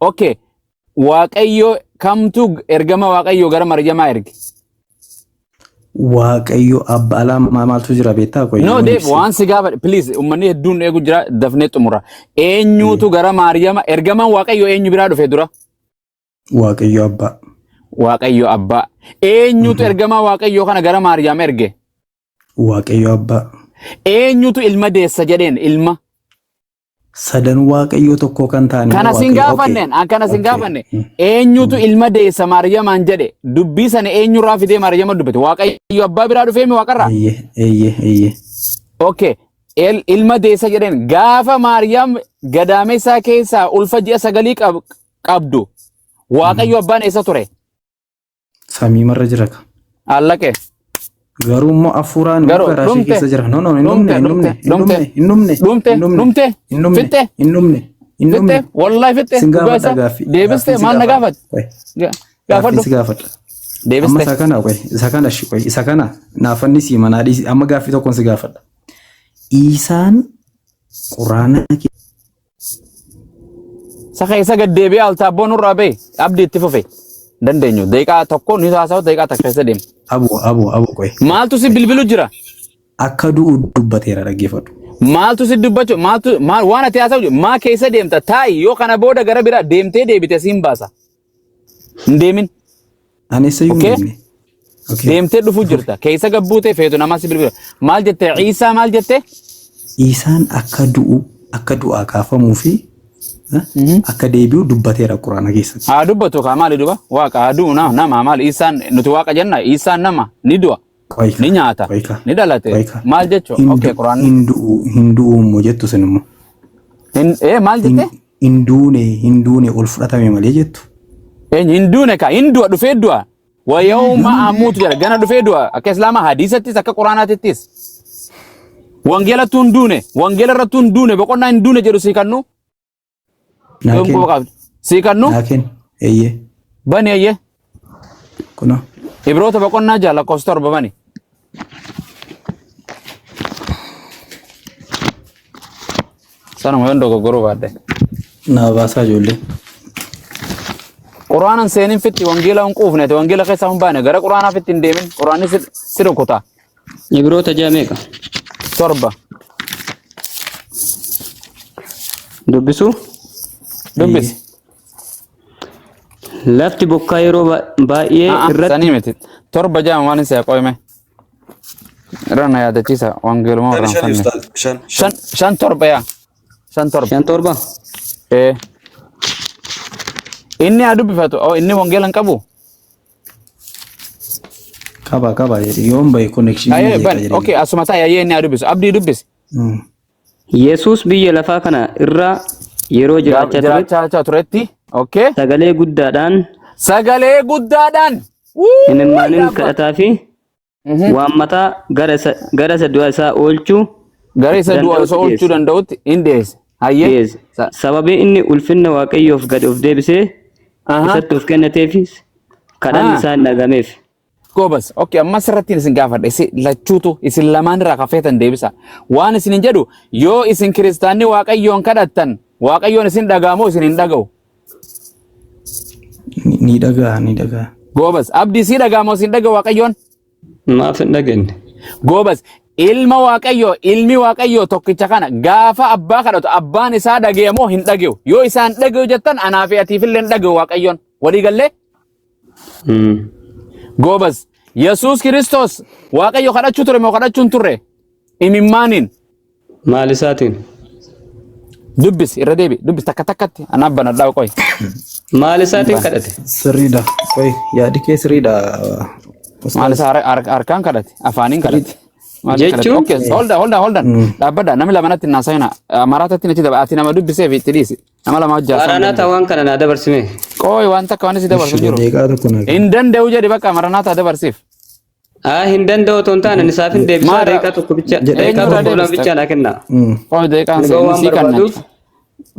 Okay. Waaqayyo kamtu ergama Waaqayyoo gara Maryamaa erge? Waaqayyo abba alaa maaltu jira beektaa? Qoy No, yoon Dave, ibsi. waan si gaafadhe, please, uummanni hedduun eegu jira, dafnee xumura. Eenyutu gara Maariyama, ergamaan Waaqayyoo eenyu biraa dhufe dura? Waaqayyo abbaa. Waaqayyo abbaa. Eenyutu ergamaa Waaqayyoo kana gara Maariyaam erge? Waaqayyo abbaa. Eenyutu ilma deessa jedheen ilma? Sadan Waaqayyoo tokko kan ta'an immoo Kana sin Waaqayyo. Okay. gaafanneen, an kana sin Okay. gaafanne. Eenyutu ilma deessa Maariyamaan jedhe? Dubbii sana eenyurraa fidee Maariyama dubbate? Waaqayyo abbaa biraa dhufee mi waaqarraa? Eeyyee, eeyyee, eeyyee. Okay. Ilma deessa jedheen gaafa Maariyaam gadaamessaa keessaa ulfa ji'a sagalii qabdu Waaqayyo abbaan eessa ture? Samii marra jira ka. Allaqe. Garuu immoo hafuuraan immoo Garuu garaa ishee dhumte. keessa jira. No, no, hin Dhumte, dhumne, hin dhumne, dhumte, hin dhumne, dhumte. hin dhumne, Dhumte, hin dhumne, dhumte. hin dhumne, Fixxe. hin dhumne, hin dhumne. Fixxe, wallahi fixxe. Sin Dhugaa gaafadha isaa. gaaffii. Deebiste Gaaffii si maal na gaafadha. gaafate? Qoy, Gaaffii Gaafadhu. si gaafadha. Amma Deebiste. isa kana qoy, isa kana shi qoy, isa kana naaf fannisii manaa dhiisi. Amma gaaffii tokkoon si gaafadha. Iisaan quraana Isa keessa gad deebi'ee altaabboo nurraa bahe abdii itti fufe. Dandeenyu daqiiqaa tokko ni haasa'u daqiiqaa takka keessa deema. Abu abu abu qoy. Maaltu si bilbilu jira? Akka du'u dubbateera dhaggeeffadhu. Maaltu si dubbachuu maaltu maal waan ati haasa'u jiru maa keessa deemta taa'i yoo kana booda gara biraa deemtee deebite siin baasa. Hin deemin. Ani eessayyuu hin Okay? deemne. Okay. Deemtee dhufuu jirta. Keessa gabbuutee feetu namaa si bilbila. Maal jette Iisaa maal jette? Iisaan akka du'u akka du'aa kaafamuu fi akka deebi'u dubbateera Quraana keessatti. Haa dubbatu kaa maali duba? Waaqa haa du'u nama maali Iisaan nuti waaqa jenna Iisaan nama ni du'a Qoyka. ni nyaata Qoyka. ni dhalate Qoyka. maal jechuu? Hin Okay Quraanni. hin du'u hin du'u immoo jettu sin immoo. Hin maal Hin jette? hin duune hin duune ol fudhatame malee jettu. Eenyu hin duune kaa hin du'a dhufee du'a. Wa yawma amuutu jedha gana dhufee du'a akka Islaamaa hadiisattis akka Quraanaatittis. Wangeelattuu hin duune wangeela irrattuu hin duune boqonnaa hin duune jedhu sii kannu. Naa Yoom kenni. quba qabdi. Sii kannu Naa kenni. Eeyyee. bani eeyyee. Kunoo. Ibroota boqonnaa 6 lakkoofsa 7 bani. Sanuma yoon dogoggoruu baadhe. Naa baasaa ijoollee. Quraanan seenin fitti wangeela hin quufne ati wangeela keessaa hin baane gara quraanaa fitti hin deemin quraanni si rukuta. Ibroota ja'a meeqa? 7. Dubbisuu? Dubbisi. Lafti bokkaa yeroo baay'ee irratti Sanii miti. 7 ja'a waan hin qoyme. Irra na yaadachiisa wangeeluma Shan shan irraanfanne. ustaaz shan shan. 5 5 7 yaa. 5 7. 5 7. Ee. Inni haa dubbifatu. Oh, inni wangeela hin qabu. Qaba qaba jedhi yoon bahe connection Ayyee bani. Okay, asuma taa'e ayyee inni haa dubbisu. Abdii dubbisi. Yesuus biyya lafaa kana irra yeroo jiraachaa turetti Jiraachaa turetti. Okay. sagalee guddaadhaan Sagalee guddaadhaan. imimmaaniin kadhataa fi waammataa gara isa du'a isaa oolchuu Gara isa du'a danda'utti isa oolchuu dhiyeesse. danda'utti hin dhiyeesse. Hayyee. Dhiyeesse. Sababii inni ulfinna Waaqayyoof gad of deebisee isatti of kennateefis kadhanni isaa hin dhagameef. Goobas. Okay, amma asirratti isin gaafadha. Isin lachuutu isin lamaan irraa kan feetan deebisa. Waan isin hin jedhu yoo isin kiristaanni Waaqayyoon kadhattan Waaqayyoon isin dhaga'a moo isin hin dhaga'u? Ni dhaga'a ni dhaga'a. Goobas. Abdii sii dhaga'a moo isin dhaga'u Waaqayyoon? Maaf hin dhageenye? Goobas. Ilma Waaqayyoo, ilmi Waaqayyoo tokkicha kana gaafa abbaa kadhatu abbaan isaa dhaga'e moo hin dhaga'u? Yoo isaan dhaga'u jettan anaa fi atiifillee hin dhaga'u Waaqayyoon. Walii gallee? Goobas. Yesuus Kiristoos Waaqayyo kadhachuu ture moo kadhachuu hin turre? Imimmaaniin. Maal isaatiin? Dubbis irra deebi dubbis takka takkatti anaaf banadhaa qoy. Maal isaatiin kadhate? Sirriidha. Qoy yaadi kee sirriidha. Maal isaa harkaan kadhate afaaniin kadhate. Maaliin kadhate? Jechuun? Okay, hold on, hold on, hold on. Dhaabbadha namni lamanatti hin haasa'ina. Maraatatti achi daba ati nama dubbisee fi itti dhiisi. Nama lama hojjaa haasa'uu hin Maranaataa danda'u. waan kana naa dabarsime. Qoy waan takka waan si dabarsu hin jiru. Daqiiqaa tokko naa kenni. Hin danda'u jedhi bakka maranaataa dabarsiif. Haa hin danda'u otoo hin taane ani isaaf hin deebisaa Maara- daqiiqaa tokko bicha Jedhe- daqiiqaa Eenyurraa tokko lama deebista? bicha naa kenna. Qoy daqiiqaan Ani seenni waan sii kanna. barbaaduuf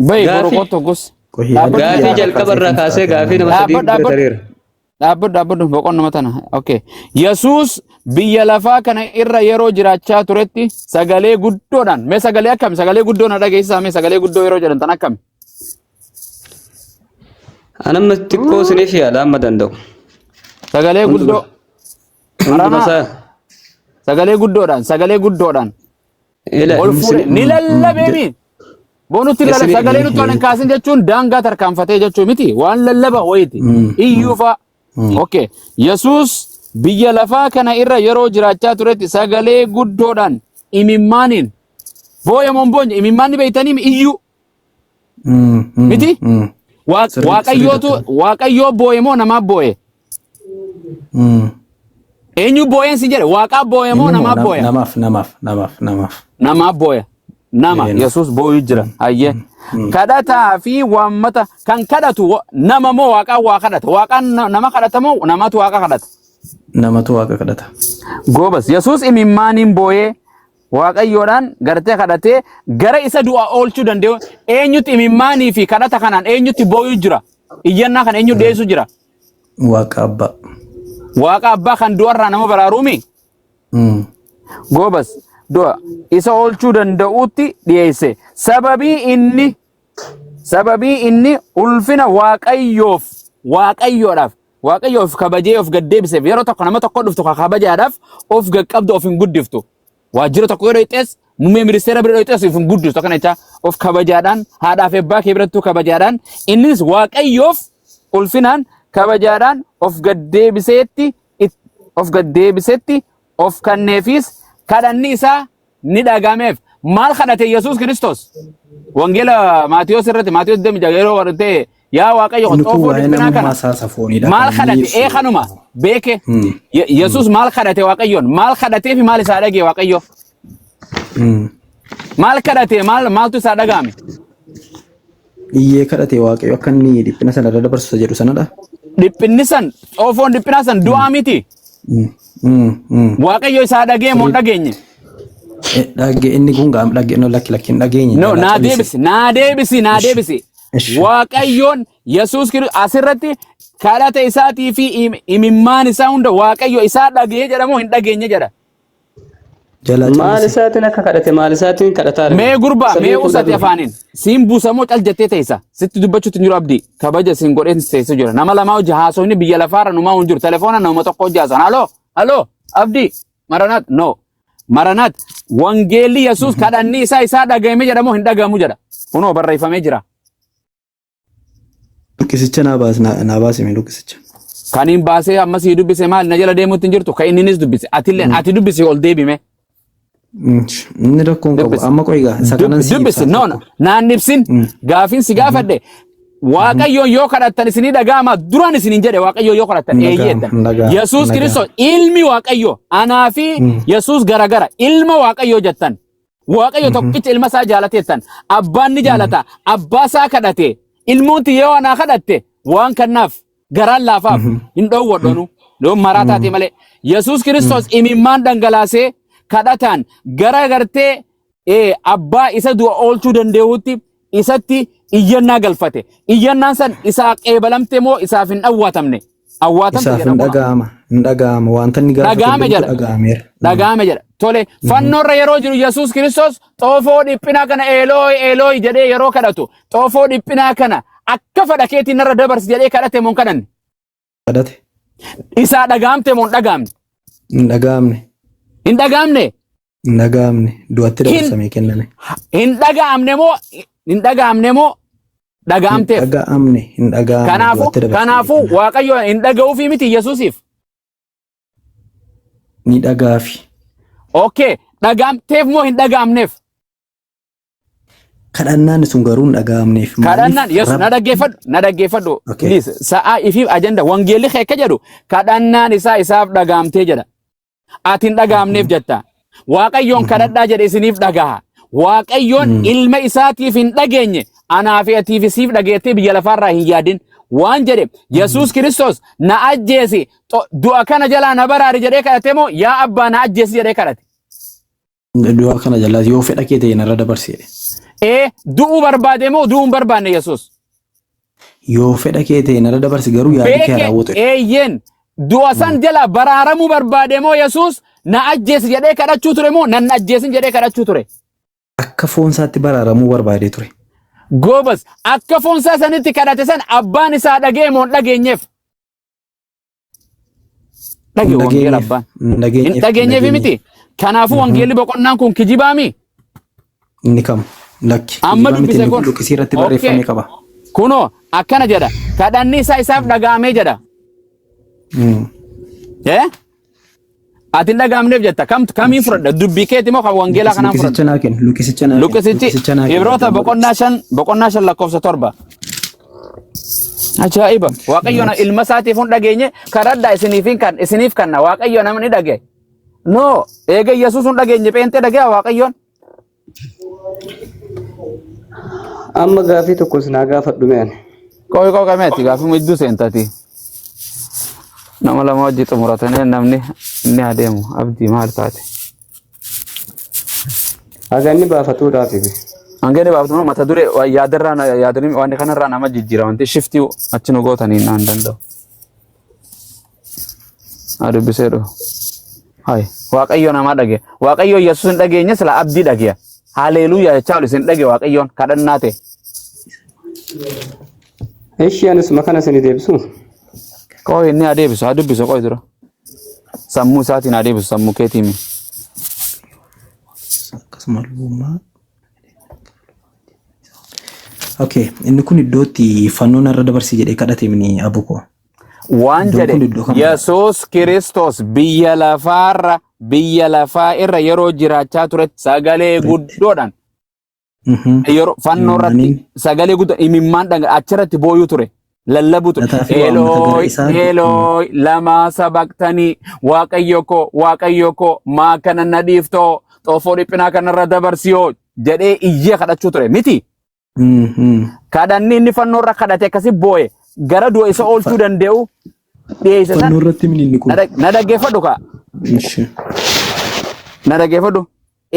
Bayi boru Gaafii- kottu gus. Qoy yaadi gaafii kiyya jalqaba irraa kaasee gaafii nama sadii Dhaabbadhu, bira dhaabbadhu. tareera. Dhaabbadhu dhaabbadhu boqonnuma tana. Okay. Yesuus biyya lafaa kana irra yeroo jiraachaa turetti sagalee guddoodhaan mee sagalee akkami sagalee guddoo na dhageessisaa mee sagalee guddoo yeroo jedhan tan akkami. Anamma xiqqoo isiniif yaala amma danda'u. Sagalee guddoo. Hunduma Maranaa. isaa. Sagalee guddoodhaan, sagalee guddoodhaan. Ila Ol fuudhe ni lallabeemi. Boonutti lallaba sagalee nutti ol hin kaasin jechuun daangaa tarkaanfatee jechuu miti. Waan lallaba wayiiti. Iyyuu fa'a. Okay. Yesuus biyya lafaa kana irra yeroo jiraachaa turetti sagalee guddoodhaan imimmaaniin booya moo hin boonye imimmaan ni beektanii iyyuu miti? Sirrii Waaqayyootu Waaqayyoo booye moo namaa booye? Eenyu booyeen si jedhe? Waaqaa booye moo namaa booya? Namaaf, namaaf, namaaf, namaaf. Namaa booya. Nama Yesuus booyuu jira. Hayyee. Kadhataa fi waammata kan kadhatu nama moo waaqaan waa kadhata? Waaqaan nama kadhata moo namatu waaqa kadhata? Namatu waaqa kadhata. Goobas. Yesuus imimmaaniin booyee Waaqayyoodhaan gartee kadhatee gara isa du'a oolchuu danda'u eenyutti imimmaanii fi kadhata kanaan eenyutti booyuu jira? Iyyannaa kana eenyu dhiyeessuu jira? Waaqa abbaa. Waaqa abbaa kan du'arraa nama baraaruumi? Goobas du'a isa oolchuu danda'uutti dhiyeesse. Sababii inni ulfina Waaqayyoof Waaqayyoodhaaf Waaqayyoof kabajee of gad deebiseef. Yeroo tokko nama tokko dhuftu ka kabajaadhaaf of gaqqabdu, of hin guddiftu. Waajjira tokko yoo dhoyxees, muummee ministeera bira dhoyxees, of hin guddistu. Akkana jechaa of kabajaadhaan haadhaa fi abbaa kee birattuu kabajaadhaan innis Waaqayyoof ulfinaan kabajaadhaan of gad deebiseetti of gad deebisetti of kanneefis kadhanni isaa ni dhagameef. Maal kadhate Yesuus Kiristoos? Wangeela Maatiyos irratti, Maatiyos 26, yeroo wartee yaa Waaqayyo Inni kun xoofoo waa'ee dhiphinaa namummaa kana isaa safoonidha. maal Kan inni kadhate? ibsu. Ee, kanuma beeke. Yesuus maal kadhate Waaqayyoon? Maal kadhatee fi maal isaa dhagee Waaqayyo? Maal kadhate? Maaltu isaa dhaga'ame? Iyyee kadhate Waaqayyo akka inni dhiphina sana irra dabarsu isa jedhu sanadha. Dhiphinni san, xoofoon dhiphinaa san du'aa miti. Waaqayyo isaa dhagee moo hin dhageenye? Dhage inni kun gaam dhage, no, lakki, lakki, hin dhageenye. No, Jalaa naa calise. deebisi, naa deebisi, naa deebisi. Ishi. Waaqayyoon Yesuus Kiristoos asirratti kadhata isaatii fi imimmaan isaa hunda Waaqayyo isaa dhagee jedhamoo hin dhageenye jedha? Jalaa Maal calise. isaatiin akka kadhate, maal isaatiin kadhataa argina? Mee gurbaa, Isa mee beekuu usati dhabne. afaaniin. Siin buusamoo cal jettee teessa? Sitti dubbachuutti hin jiru, Abdii. Kabaja siin godhee teessa jira. Nama lamaa hojii haasofni biyya lafaarra numaa hin jiru. Telefoona nama tokko hojii haasan. Haloo, haloo, Abdii, Maranaat, no. Maranaat, wangeelli Yesuus kadhanni isaa isaa dhagahame jedhamoo hin dhagahamu jedha? Kunoo barreeffamee jira. Luqqisicha naa baas, naa baasime luqqisicha. Kan hin baasee amma sii dubbise maal na jala deemuutti hin jirtu. Kan inninis dubbise. Atillee ati dubbise ol deebime. Inni rakkoon qabu. Dubbisi. Amma qoy gaa isa kanan sii Dubbisi. ibsaa No, no. tokko. Naan ibsin. Gaafiin si gaafadhe. Waaqayyoon yoo kadhattan isinii dhaga'ama duraan isiniin jedhe. Waaqayyoon yoo kadhattan Hin eeyyee dhaga'ama, jettan. hin dhaga'ama, Yesuus hin Kiristoos ilmi Waaqayyoo anaa fi Yesuus garagara ilma Waaqayyoo jettan. Waaqayyo tokkicha ilma isaa jaalateettan. Abbaan ni jaalata. Abbaa isaa kadhate. Ilmoon yoo anaa kadhatte waan kannaaf garaan laafaaf hin dhoowwadhonu. Yoo maraa taate malee. Yesuus Kiristoos imimmaan dhangalaasee kadhataan gara gartee abbaa isa du'a oolchuu danda'utti isatti iyyannaa galfate. Iyyannaan san isaa qeebalamte moo isaaf hin awwaatamne? Awwaatamte Isaaf jedha hin kun. dhaga'ama. Hin dhaga'ama. Wanta inni gaafate Dhaga'ame hundumtu jedha. dhaga'ameera. Dhaga'ame jedha. Tole, fannoorra yeroo jiru Yesuus Kiristoos xoofoo dhiphinaa kana Eelooyi Eelooyi jedhee yeroo kadhatu, xoofoo dhiphinaa kana akka fedha keetiin narra dabarsi jedhee kadhate moo hin kadhanne? Kadhate. Isaa dhaga'amte moo hin dhaga'amne? Hin dhaga'amne. Hin dhaga'amne. Hin dhaga'amne. Du'atti dabarsamee kenname. Hin dhaga'amne moo hin dhaga'amne moo Hin dhaga'amteef? dhaga'amne. Hin dhaga'amne. Kanaafuu Du'atti dabarsamee kanaafuu kenname. Waaqayyo hin dhaga'uufii miti Yesuusiif? Ni dhaga'afi. Okay, dhaga'amteef moo hin dhaga'amneef? Kadhannaan sun garuu hin dhaga'amneef. Kadhannaan Yesuus na dhaggeeffadhu, na dhaggeeffadhu. Okay. Please, sa'aa ifiif ajanda wangeelli kee akka jedhu kadhannaan isaa isaaf dhaga'amtee jedha. Ati hin dhaga'amneef jetta. Waaqayyoon kadhadhaa jedhe isiniif dhagaha. Waaqayyoon ilma isaatiif hin dhageenye anaa fi atiif siif dhageettee biyya lafaarraa hin yaadin. Waan jedhe Yesuus Kiristoos na ajjeesi, du'a kana jalaa na baraari jedhee kadhate moo yaa abbaa na ajjeesi jedhee kadhate? Du'a kana jalaa yoo fedha kee ta'e narra dabarsi jedhe. Ee, du'uu barbaade moo du'uu hin barbaanne Yesuus? Yoo fedha kee ta'e narra dabarsi, garuu yaadni kee Beeke raawwatu. eeyyeen, du'a san jala baraaramuu barbaade moo Yesuus na ajjeesi jedhee kadhachuu ture moo nan ajjeesin jedhee kadhachuu ture? Akka foon isaatti baraaramuu barbaadee ture. Goobas, akka foon isaa sanitti kadhate san abbaan isaa dhagee moo hin dhageenyeef? Dhage Hin wangeela dhageenyeef. abbaan. Hin Hin dhageenyeef. Hin dhageenyeef dhageenyeef. miti. Kanaafuu wangeelli boqonnaan kun kijibaami. Inni kam? Lakki. Amma Kijibaa miti dubbise inni kun kun. luqqisii irratti Okay. barreeffame qaba. Kunoo akkana jedha. Kadhanni isaa isaaf dhaga'amee jedha. Eh? Ati hin dhaga'amneef jetta. Kam kamiin fudhadha? Dubbii keeti moo kan wangeelaa kanaan fudhadha? Luqqisicha naa kenni. Luqqisicha naa kenni. Luqqisichi Luqqisicha naa kenni. Ibroota boqonnaa 5 lakkoofsa 7. Ajaa'iba! Waaqayyo na ilma isaatiif hin dhageenye kadhadhaa isiniif kan isiniif kanna Waaqayyo namni dhage. No, eega Yesuus hin dhageenye pheenxee dhagee Waaqayyoon. Amma gaafii tokko sinaa gaafadhu mee ani. Qoy qoy qameeti gaafii iddoo seentati. Nama lama wajji xumuratanii namni inni adeemu abdii maal taate. Haga inni baafatuudhaaf. Hangeen baaftu mata duree yaadarraa yaadanii waan kanarraa nama jijjiira wanti shiftii achi nu gootanii naan danda'u. Haa dubbisee dhufu. Hai, Waaqayyo namaa dhage. Waaqayyo Yesuus hin dhageenye sila abdii dhageya. Haleluuyaa jechaa ol isin dhage Waaqayyoon kadhannaa ta'e. Ishii anisuma kana isinii deebisu. Qoy inni haa deebisu, haa dubbisu qoy dura. Sammuu isaatiin haa deebisu, sammuu keetiin. Akkasuma lubummaa. Okay, inni kun iddoo itti fannoo narra dabarsi jedhee kadhate mini abu koo. Waan Iddoon jedhe kun iddoo kamidha? Yesuus Kiristoos biyya lafaa irra yeroo jiraachaa turetti sagalee guddoodhaan yeroo fannoo irratti Imimmaaniin. sagalee guddoo imimmaan dhanga achirratti booyuu ture lallabuu ture. Lataa fi waammata gara Elooy isaa. Elooy lamaa sabaqtanii Waaqayyo koo Waaqayyo koo maa kana na dhiiftoo xoofoo dhiphinaa kanarra dabarsiyoo jedhee iyyee kadhachuu ture miti. Kadhanni inni fannoo irra kadhate akkasi booye gara du'a isa oolchuu danda'u dhiyeesse san Fannoo irratti mini inni kun. na dhaggeeffadhu kaa. Ishi. Na dhaggeeffadhu.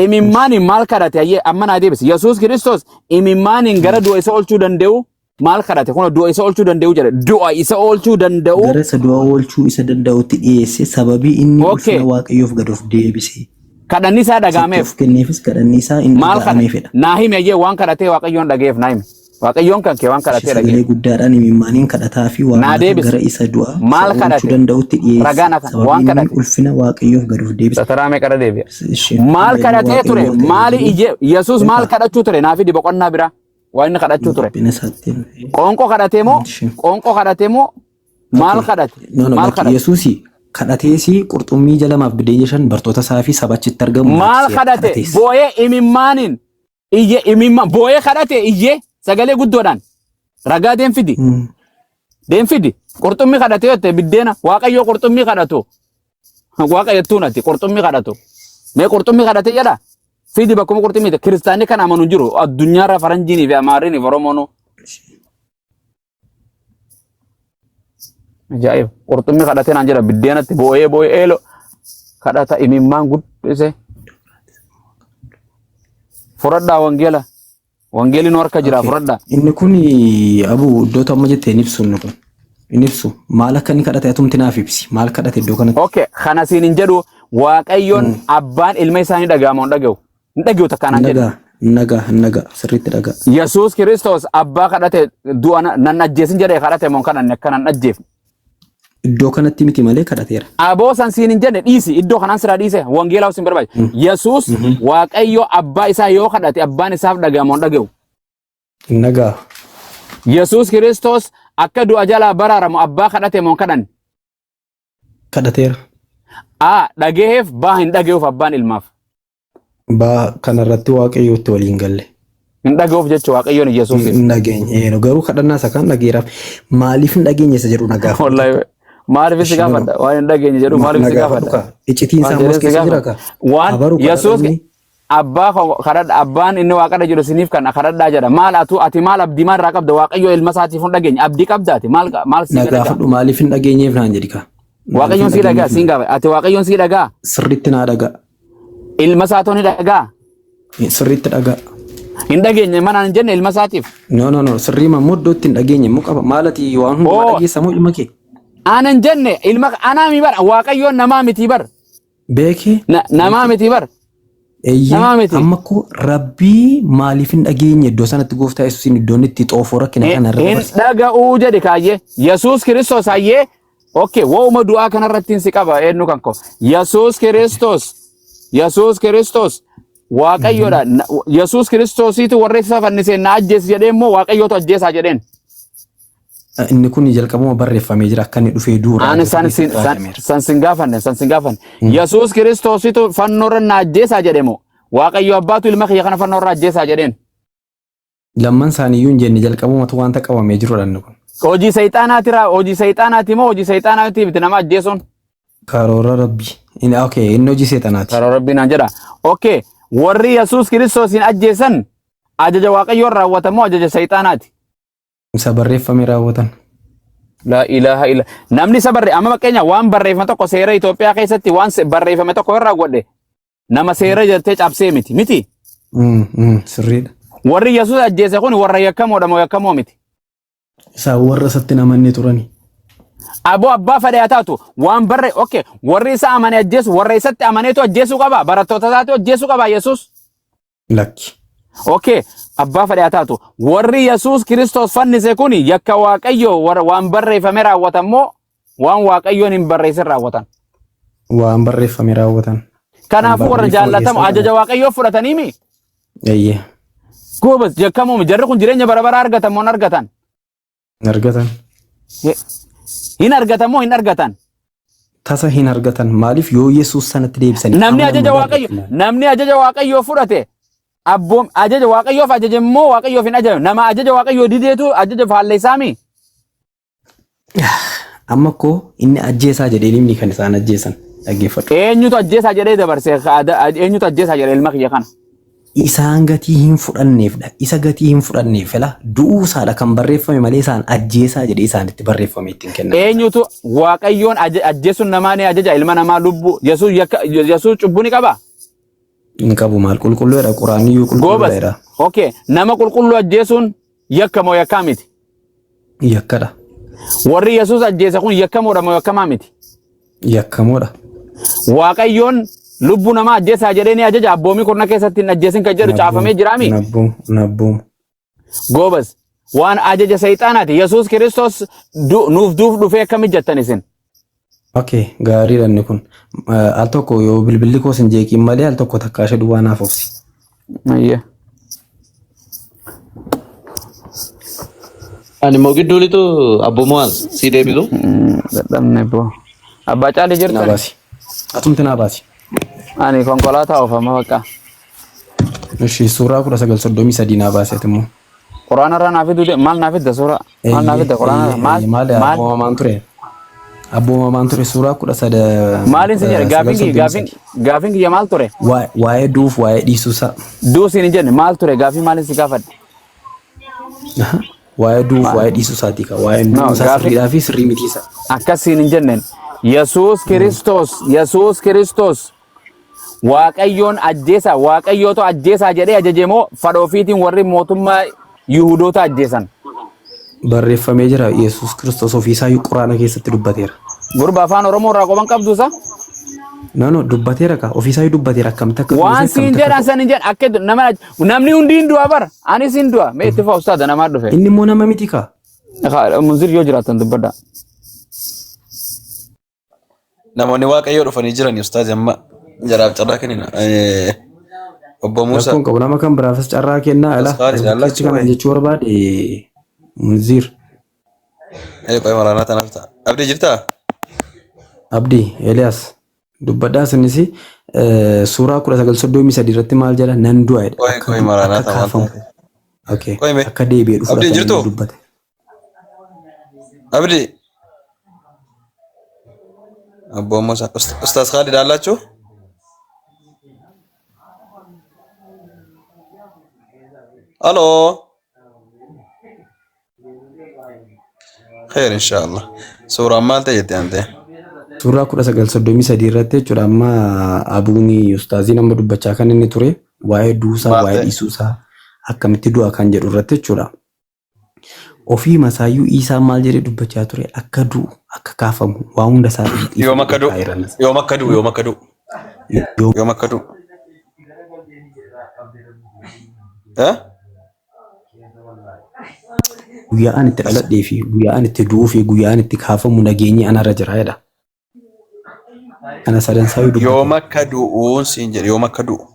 Imimmaaniin maal kadhate ayyee amma naa deebisi. Yesuus Kiristoos imimmaaniin gara du'a isa oolchuu danda'u maal kadhate? Kun du'a isa oolchuu danda'u jedhe. Du'a isa oolchuu danda'u. Gara isa du'a oolchuu isa danda'utti dhiyeesse sababii inni ulfina Waaqayyoof gad of deebise. Kadhanni isaa Isatti dhaga'ameef. of kenneefis kadhanni isaa in Maal kadhate? dhaga'ameefidha. Naa himi ayyee waan kadhatee Waaqayyoon dhaga'eef naa himi. Waaqayyoon kan kee waan kadhatee Sagalee dhaga'eef. guddaadhaan imimmaaniin kadhataa fi Naa waammata deebisi. gara isa du'a isa Maal oolchuu kadhate? danda'utti dhiyeesse Ragaan akka sababii waan inni kadhate. ulfina Waaqayyoof gad of deebise. Sataraa meeqarra deebi'a? Ishee Maal ilma kadhatee ture? Waaqayyoo ta'e Maali garuu ije Yesuus maal beekaa kadhachuu ture? Naa fidi boqonnaa biraa. Waan inni kadhachuu ture. dhiphina isaatti. Qoonqoo kadhatee moo? Ishee. Qoonqoo kadhatee moo? Maal Okay. kadhate? No, no, Maal lakki kadhate? Yesuusi kadhateesi qurxummii ija lamaaf biddeen shan bartoota isaa fi saba achitti argamu Maal nyaachisee kadhate? kadhatees. Boo'ee imimmaaniin iyye imimmaan boo'ee kadhate iyyee sagalee guddoodhaan ragaa deemfidi. Deemfidi. Qurxummii kadhate yoo ta'e biddeena Waaqayyoo qurxummii kadhatu. Waaqa jettuun ati qurxummii kadhatu. Mee qurxummii kadhate jedha. Fidi bakkuma qurxummii kiristaanni kan amanu hin jiru addunyaarra faranjiinii fi amaarriinii fi oromoonuu. Ajaa'iba. Qurxummii kadhatee naan jedha biddeenatti boo'ee boo'ee eeloo kadhata imimmaan guddise. Fudhadhaa wangeela. Wangeelli nu harka jira Okay. fudhadhaa. Inni kun abu iddoo amma jette hin ibsu inni kun. Hin ibsu. Maal akka inni kadhate atumti naaf ibsi. Maal kadhate iddoo kanatti? Okay, kana siin hin jedhu Waaqayyoon abbaan ilma isaa ni dhaga'ama hin dhaga'u. Hin dhaga'u takka naan jedhe. Nagaa, nagaa, nagaa, sirriitti dhagaa. Yesuus Kiristoos abbaa kadhate du'a nan ajjeesin jedhee kadhate moo kan akka nan ajjeefne. Iddoo kanatti miti malee kadhateera. Aboo san siin hin jenne dhiisi iddoo kanaan siraa dhiise wangeelaa sin barbaade. Yesuus Waaqayyo abbaa isaa yoo kadhate abbaan isaaf dhaga'ama hin dhaga'u. Nagaa. Yesuus Kiristoos akka du'a jalaa baraaramu abbaa kadhate moo hin kadhanne. Kadhateera. A dhagaheef B hin dhaga'uuf abbaan ilmaaf. Baa kanarratti Waaqayyootti waliin galle. Hin dhaga'uuf jecha Waaqayyoon Yesuusiif. Hin dhageenye. Garuu kadhannaa isa kan dhageeraaf. Maaliif hin dhageenye isa jedhu na gaafadhu. Wallahi maaliif si gaafadha? Waan hin dhageenye jedhu maaliif Na si gaafadhu gaafadha? kaa. Iccitiin Waan isaa ammas jedhee si keessa jira gaafadha. kaa. Waan Abaru Yesuus kadhadhanni. abbaa koo kadhadha abbaan inni waaqarra jiru siniif kana kadhadhaa jedha. Maal atu ati maal abdii maal irraa qabda? Waaqayyo ilma isaatiif hin dhageenye. Abdii qabda ati maal maal si Na dhaga'a? gaafadhu maaliif hin dhageenyeef naan jedhi kaa. Maaliif Waaqayyoon hin si dhagaa dhageenyeef siin naan. gaafa. Ati Waaqayyoon si dhagaa. Sirriitti naa dhagaa. Ilma isaatoo ni dhagaa. Sirriitti dhagaa. Hin dhageenye manaan hin jenne ilma isaatiif. No, no, no. Sirrii mammoo iddoo itti hin dhageenye immoo qaba. Maal ati waan hundumaa Oo. dhageessa moo ilma kee? Ana hin jenne ilma anaa mi bar Waaqayyoon namaa miti bar. Beekee? Namaa miti bar. Eeyyee Namaa miti. amma koo rabbii maaliif hin dhageenye iddoo sanatti gooftaa Yesuusiin iddoon itti xoofoo rakkina kana irra Hin dabarse. dhaga'uu jedhe kaayyee. Yesuus Kiristoos hayyee. Okay, wooma du'aa kanarratti si qaba eenyu kan koo. Yesuus Kiristoos. Yesuus Kiristoos. Waaqayyoodha. Yesuus Kiristoosiitu warra isa fannisee na ajjeesi jedhee immoo Waaqayyootu ajjeesaa jedheen. Inni kun jalqabuma barreeffamee jira akka inni dhufee du'u Ani raajota san sin keessatti san raajameera. san sin gaafanne san sin gaafanne. Yesuus Kiristoositu fannoorra na ajjeesaa jedhe moo Waaqayyo abbaatu ilma kiyya kana fannoorra ajjeesaa jedheen. Lamman isaaniiyyuu hin jenne jalqabumatu wanta qabamee jirudha inni kun. Hojii sayxaanaati raa hojii sayxaanaati moo hojii sayxaanaati miti nama ajjeesuun? Karoora rabbii. Inni okay inni hojii seexanaati. Karoora rabbii naan jedha. Okay warri Yesuus Kiristoosiin ajjeesan ajaja Waaqayyoon raawwatan moo ajaja sayxaanaati? Isa barreeffame raawwatan. La ilaha illa. Namni isa barree amma fakkeenya waan barreeffame tokko seera Itoophiyaa keessatti waan barreeffame tokko irraa godhe nama seera jettee cabsee miti miti. Sirriidha. Warri Yesuus ajjeese kun warra yakkamoodha moo yakkamoo miti? Isaan warra isatti hin amanne turani. Aboo abbaa fedhe haa taatu waan barre okay warri isa amane ajjeesu warra isatti amaneetu ajjeesuu qaba barattoota isaatu ajjeesuu qaba Yesuus. Lakki. Okay abbaa fedhe haa taatu warri Yesuus Kiristoos fannise kun yakka Waaqayyo waan barreeffame raawwatan moo waan Waaqayyoon hin barreessin raawwatan. Waan barreeffame raawwatan. Kanaafuu warra barreeffama jaallatamu keessaa ajaja Waaqayyoo fudhatanii mi? Eeyyee. Goobas yakkamoo jarri kun jireenya bara baraa argatan moo hin argatan? Hin argatan. Hin argatan moo hin argatan? Tasa hin argatan. Maaliif yoo Yesuus sanatti deebisanii Namni amanan ajaja malee Waaqayyo argatan. namni ajaja Waaqayyoo fudhate abboom ajaja Waaqayyoof ajaje immoo Waaqayyoof hin ajajame. Nama ajaja Waaqayyoo dideetu ajaja faalleessaami. Amma koo inni ajjeesaa jedheen himni kan isaan ajjeesan dhaggeeffadhu. Eenyutu ajjeesaa jedhee dabarse eenyutu ajjeesaa jedhe ilma kiyya kana. Isaan gatii hin fudhanneefdha. Isa gatii hin fudhanneef fela du'uu isaadha kan barreeffame malee isaan ajjeesaa jedhee isaanitti barreeffame ittiin kennan. Eenyutu Waaqayyoon ajjeesuun namaa ni ajaja ilma namaa lubbuu Yesuus yakka Yesuus cubbuu ni qaba. Hin qabu maal qulqulluudha quraaniyyuu Goobas. qulqulluudha. Okay nama qulqulluu ajjeesuun yakka moo yakkaa miti? Yakkadha. Warri Yesuus ajjeese kun yakkamoodha moo yakkamaa miti? Yakkamoodha. Waaqayyoon lubbuu namaa ajjeesaa jedhee ni ajaja abboomii kurna keessatti hin ajjeesin kan jedhu caafamee jiraami. Nabboomu. Goobas waan ajaja seexaanaati. Yesuus Kiristoos nuuf duuf dhufee akkamitti jettan isin? Okay, gaariidha inni kun. Al tokko yoo bilbilli koos hin jeeqiin malee al tokko takkaa ishee duwwaa naaf obsi. Ayyee. Ani immoo gidduu litu abbo Mo'aaz si deebisu. Dadhabne boo. Abbaa caalii Naa jirtan? baasi. Atumti naa baasi. Ani konkolaataa oofama bakka. Ishi suuraa 1933 naa baasi ati immoo. Quraana irraa naa fiduu maal naa fidda suuraa? Maal naa fidda quraana irraa? Maal Maal maal abboomamaan ture? Abboomamaan ture suuraa kudha sada maaliin si jedhe kudha sagal gaafiin kiyya soddomii gaafiin sadii. gaafiin kiyya maal ture? Waa'ee duuf waa'ee dhiisuusaa. Duus hin jenne maal ture gaafii maaliin si gaafadhe? Aha. Waa'ee duuf waa'ee dhiisuu isaatii ka. Waa'ee No du'uun isaa gaafii sirriidhaa fi sirrii mitii isaa. akkasiin hin jenneen. Yesuus Kiristoos Yesuus Kiristoos Waaqayyoon ajjeesaa Waaqayyootu ajjeesaa jedhee ajaje moo fadha ofiitiin warri mootummaa Yihuudoota ajjeesan? Barreeffamee jira Yesuus Kiristoos ofiisaa iyyuu Quraana keessatti dubbateera. Gurba afaan Oromoo irraa qoban qabdu isa? No no dubbateera ka ofiisaa iyyuu dubbateera akkamitti akka Waan du'e siin akkamitti akka jedhan san hin jedhan akka nama namni hundi hin du'a bara anis hin du'a mee itti fufa ustaada namaa dhufe. Inni immoo nama miti ka. Munzir yoo jiraatan dubbadha. Namoonni Waaqayyoo dhufanii jiran ustaazi amma jaraaf carraa kennina. Obbo Muusaa. Rakkoon qabu nama kan biraafis carraa kennaa ala Asxaari as bukkeetti jaallachuu kanan wayi. jechuu barbaade Munziir Qoy maraanaa tanaaf ta'a. Abdii jirtaa? Abdii Eliyaas dubbadhaa isinis suuraa 1933 irratti maal jedha nan du'a jedha Qoy akka qoy du maraanaa akka ta'a maal kaafamu taate? okay Qoy mee. akka deebi'ee dhufudha Abdiin kan inni jirtuu? dubbate. Abdii. Obbo Muusaa. Ustaaz Khaalid አላችሁ? አሎ خير ان شاء الله suuraan maal ta'e jette ante Suuraa 1933 irratti jechuudha amma abuuni ustaaziin amma dubbachaa kan inni ture waa'ee duusaa maal waa'ee ta'e dhiisuusaa akkamitti du'a kan jedhu irratti jechuudha. Ofii masaayyuu Iisaan maal jedhee dubbachaa ture akka du'u akka kaafamu waa hunda isaa yoom ifa akka godhee du'u kaa'eera. yoom akka du'u yoom akka du'u Yoo yoom akka du'u Eh? Guyyaa ani itti dhaladhee fi guyyaa ani itti du'uu fi guyyaa ani itti kaafamu nageenyi anarra jira jedha. Kana sadan isaa dubbate. Yoom akka du'uun siin jedhe, yoom akka du'u.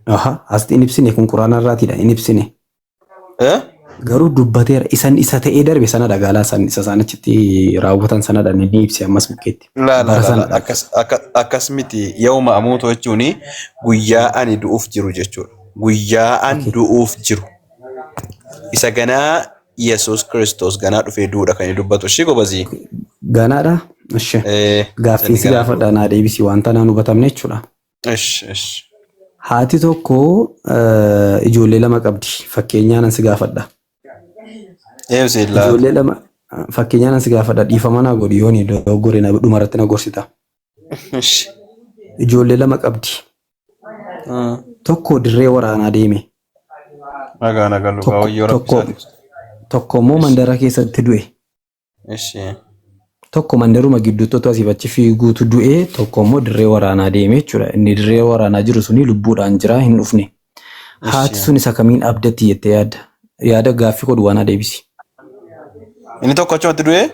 Aha, asitti hin ibsine, kun quraana irraatiidha, hin ibsine. Eh? Garuu dubbateera, isan isa ta'ee darbe sana dhagaalaa san isa isaan achitti raawwatan sanadha inni ibse ammas bukkeetti. Laa laa Bara laa laa sanadha. akkas akka akkas miti, yooma amuutu jechuun guyyaa ani du'uuf jiru jechuudha. Guyyaa an Okay. du'uuf jiru. Isa ganaa Yesuus Kiristoos ganaa dhufee du'uudha kan inni dubbatu. Ishii gobazii. Ganaadha. Ishi. Gaaffiin Inni si ganaa du'u. gaafadha naa deebisi, wanta naan hubatamne jechuudha. Ish ish. Haati tokko ijoollee lama qabdi. Fakkeenyaan an si gaafadha. Eebsi illaa. Ijoollee lama fakkeenyaan an si gaafadha, dhiifama naa godhi yooni dogoggore na dhumarratti na gorsita. Ish. Ijoollee lama qabdi. Tokko dirree waraanaa deeme. Nagaa nagaa lugaa Tokko wayyoo rabbi tokko isaatiif. tokko immoo Ish mandara keessatti du'e. ish. Tokko mandaruma gidduutti otoo asiif achi fiiguutu du'e, tokko immoo dirree waraanaa deeme jechuudha. Inni dirree waraanaa jiru suni lubbuudhaan jira, hin dhufne. Haati Ish. sun isa kamiin abdatti jettee yaadda? Yaada gaaffii koo duwwaa naa deebisi. Inni tokko achumatti du'ee?